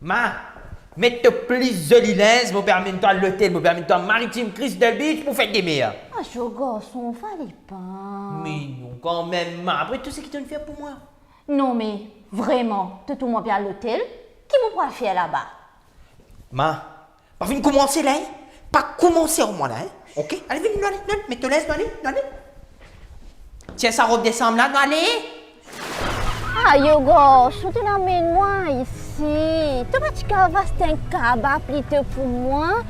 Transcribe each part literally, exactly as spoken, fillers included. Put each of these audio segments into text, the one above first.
Ma, met to pli zoli linz, mo pe amenn twa lotel, mo pe amenn twa Maritim Crystal Beach pou fet de mer. Ah, zot garson, fale pa. Me non, kanmem, ma, apre tou seki to'nn fer pou mwa. Non, me vreman, to trouv mwa pe al lotel, ki mo pou al fer laba? Ma, pa vinn koumanse la, hein? Pa koumanse ar mwa la, hein? Ok? Ale, vinn, nou ale, nou ale, met to linz, nou ale, nou ale. Tir sa rob de sanm la, nou ale. Ah, yo garson, to'nn amenn mwa isi. To pa ti kav aste enn kaba plito pou mwa?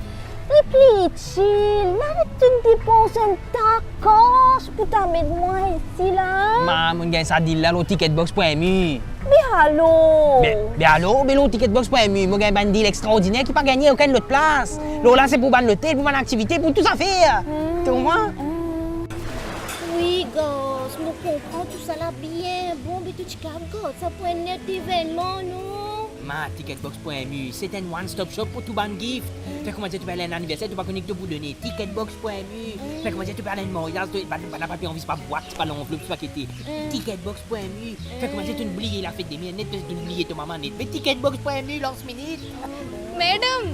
Li pli itil, la to'nn depans enn ta kars pou to amenn mwa isi la. Ma, mo'nn gagn sa deal la lor ticketbox pwen mu. Be alor? Be, be alor, be lor ticketbox pwen mu, mo gagn bann deal extraordiner ki pa gagne okenn lot plas. Lor la, se pou bann lotel, pou bann aktivite, pou tou zafer. Hmm, to konpran? Hmm. Wi, garson, mo konpran tou sa la bien. Bon, be to ti kav gard sa pou enn net evennman, non? Ma, ticketbox pwen mu, se enn one stop shop pou tou bann gift. Mm. Fer koumadir to pe al enn aniverser, to pa kone ki to pou done. Ticketbox pwen mu. Mm. Fer koumadir to pe al enn maryaz, to, bann, bann la pa pe anvi, se pa bwat, se pa lanvlop, se pa kete. Mm. Ticketbox pwen mu. Fer koumadir to'nn bliye lafet de mer net, to'nn bliye to mama net. Me ticketbox pwen mu, last minute. Madam,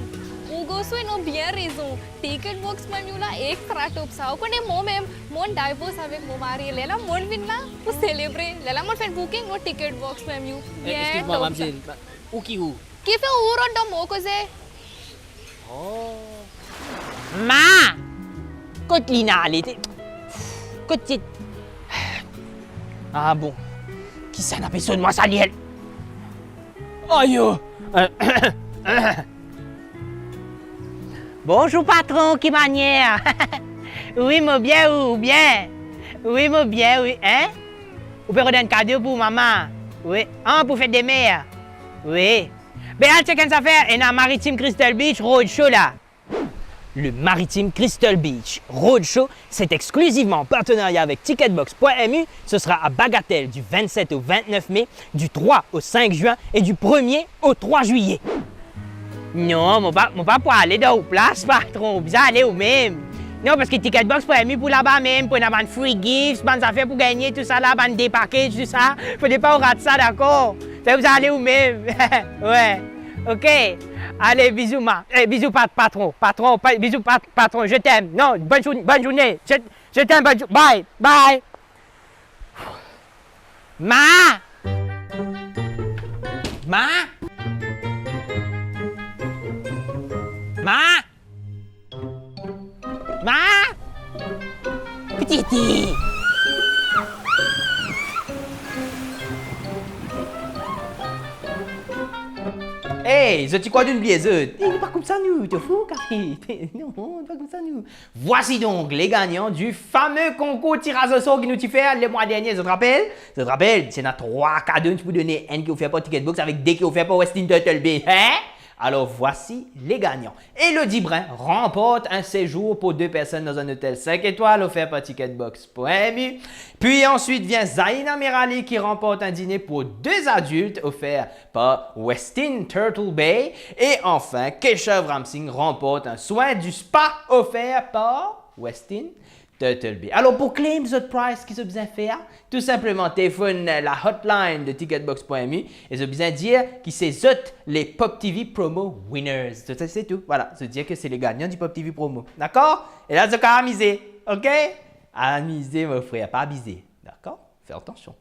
ou garson ena bien rezon. Ticketbox pwen mu la extra top sa. Ou kone momem, mo'nn divorce avek mo mari. Lerla mo'nn vinn la pou selebre. Lerla mo'nn fer booking lor ticketbox pwen mu. Eh, bien top sa. Excuse-moi, mademoiselle. Ma-, ou ki ou? Kifer ou rant dan mo koze? Oh. Ma! Kot Lina ale? Kot ti-, ah bon. Kisannla pe sonn mwa sa, Liel? Ayo! Bonzour patron, ki manier? Wi, mo bien, ou, ou bien? Wi, mo bien, wi, hein? Ou pe rod enn kado pou mama? Wi. Ah, pou fet de mer? Wi. Be al chek enn zafer, ena Maritim Crystal Beach Roadshow la. Le Maritim Crystal Beach Roadshow, c'est exclusivement en partenariat avec ticketbox point M U. Ce sera à Bagatelle du vingt-sept au vingt-neuf mai, du trois au cinq juin et du premier au trois juillet. Non, mo pa, mo pa pou ale dan ou plas, patron, ou bizin ale ou mem. Non, parski ticketbox point M U pou laba mem, pou ena bann free gifts, bann zafer pou gagne, tou sa la, bann day package, tou sa. Fode pa ou rat sa, dakor? Fer ou bizin ale ou mem. Wi. Ok. Ale, bizou, ma. Eh, bizou, pat-, patron. Patron, pa-, bizou, pat-, patron. Je t'aime. Non, bonne jour-, bonne journée. Je, je t'aime, bonne jour-, bye, bye. Ma! Ma! Ma! Ma! Pititi! Hey, zot ti krwar nou'nn bliye zot? Hey, nou pa koumsa nou, to fou, kari? Non, nou pa koumsa nou. Voici donc les gagnants du fameux concours tirage au sort ki nou ti fer le mwa dernie, zot rapel? Zot rapel, ti ena trwa kado nou ti pou done, enn ki ofer par Ticketbox avek de ki ofer par Westin Turtle Bay. Hein? Alors, voici les gagnants. Elodie Brun remporte un séjour pour deux personnes dans un hôtel cinq étoiles offert par ticketbox point M U. Puis ensuite vient Zaina Merali qui remporte un dîner pour deux adultes offert par Westin Turtle Bay. Et enfin, Keshav Ramsingh remporte un soin du spa offert par Westin Turtle Bay. Alors, pou claim zot prize, ki zot bizin fer? Tou sinpleman telefonn la hotline de ticketbox point M U e zot bizin dir ki se zot les Pop T V promo winners. Zot, se tou. Voilà, zot dir ki se les gagnants du Pop T V promo. Dakor? E la, zot kav amize. Ok? Amize, mo frer, pa abize. Dakor? Fer atansion.